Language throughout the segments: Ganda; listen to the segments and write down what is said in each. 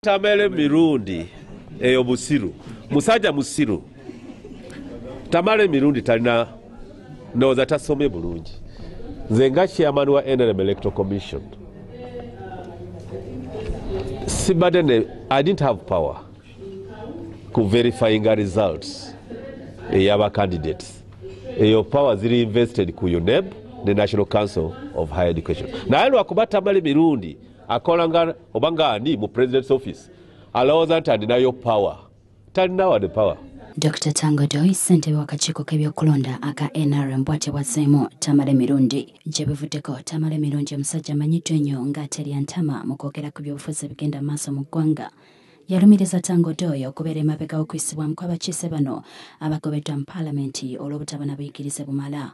Tamale Mirundi eyo musiru, musajja musiru. Tamale Mirundi talina, ndowooza tasomye bulungi. Nze nga chairman wa NRM Electoral Commission sibadde ne, I didn't have power ku verifying results ey'aba candidates. Eyo power ziri invested ku UNEB ne National Council of Higher Education. Naye lwakuba Tamale Mirundi akola nga oba nga ani mu president's office, alowooza nti alinayo power. Talina wadde power. Dr. Tanga Odoi, ssentebe w'akakiiko k'ebyokulonda aka NRM, bw'atyo bw'azzeemu Tamale Mirundi. Gye buvuddeko, Tamale Mirundi omusajja amanyiddwa ennyo nga Terya Ntama mu kwogera ku byobufuzi ebigenda mu maaso mu ggwanga, yalumiriza Tanga Odoi okubeera emabega w'okuyisibwamu kw'abakiise bano abagobeddwa mu paalamenti olw'obutaba na buyigirize bumala.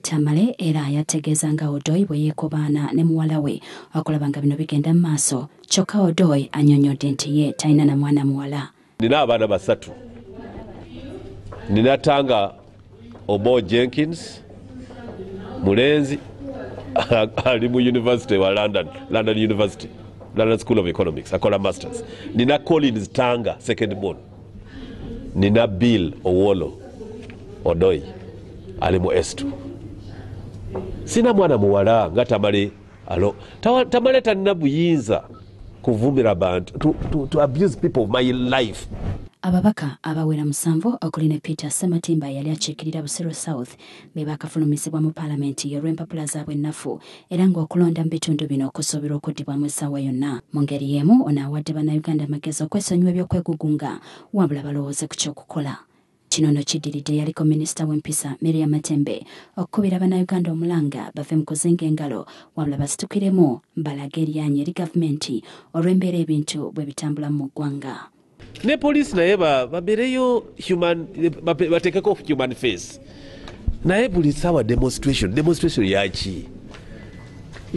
Tamale era yategeeza nga Odoi bwe yeekobaana ne muwala we okulaba nga bino bigenda mu maaso, kyokka Odoi annyonnyodde nti ye talina na mwana muwala. Nina abaana basatu. Nina Tanga Obo Jenkins, mulenzi ali mu University wa London, London University, London School of Economics, akola masters. Nina Collins Tanga, second born. Nina Bill Owolo Odoi, ali mu S2. Sina mwana muwala nga Tamale alo. Tamale talina buyinza kuvumira bantu, to abuse people my life. Ababaka abawera 7 okuli ne Peter Sematimba yali akiikirira Busiro South be bakafulumizibwa mu paalamenti olw'empapula zaabwe ennafu, era ng'okulonda mu bitundu bino kusuubirwa okuddibwamu essaawa yonna. Mu ngeri y'emu ono awadde Bannayuganda amagezi okwesonyiwa ebyokwegugunga wabula balowooze ku ky'okukola. Kino nno kiddiridde yaliko minisita w'empisa Miria Matembe okukubira Bannayuganda omulanga bave mu kuzinga engalo wabula basitukiremu balage eryanyi eri gavumenti olw'embeera ebintu bwe bitambula mu ggwanga. Ne poliisi naye babeereyo human, bateekeko human face. Naye buli ssaawa demonstration, demonstration yaki?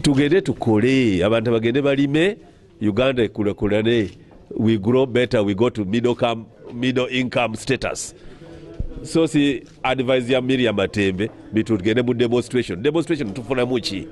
Tugende tukole, abantu bagende balime, Uganda ekulakulane, we grow better, we go to middle income status. So si advise ya Miria Matembe bitugende mu demonstration. Demonstration tufunamu ki?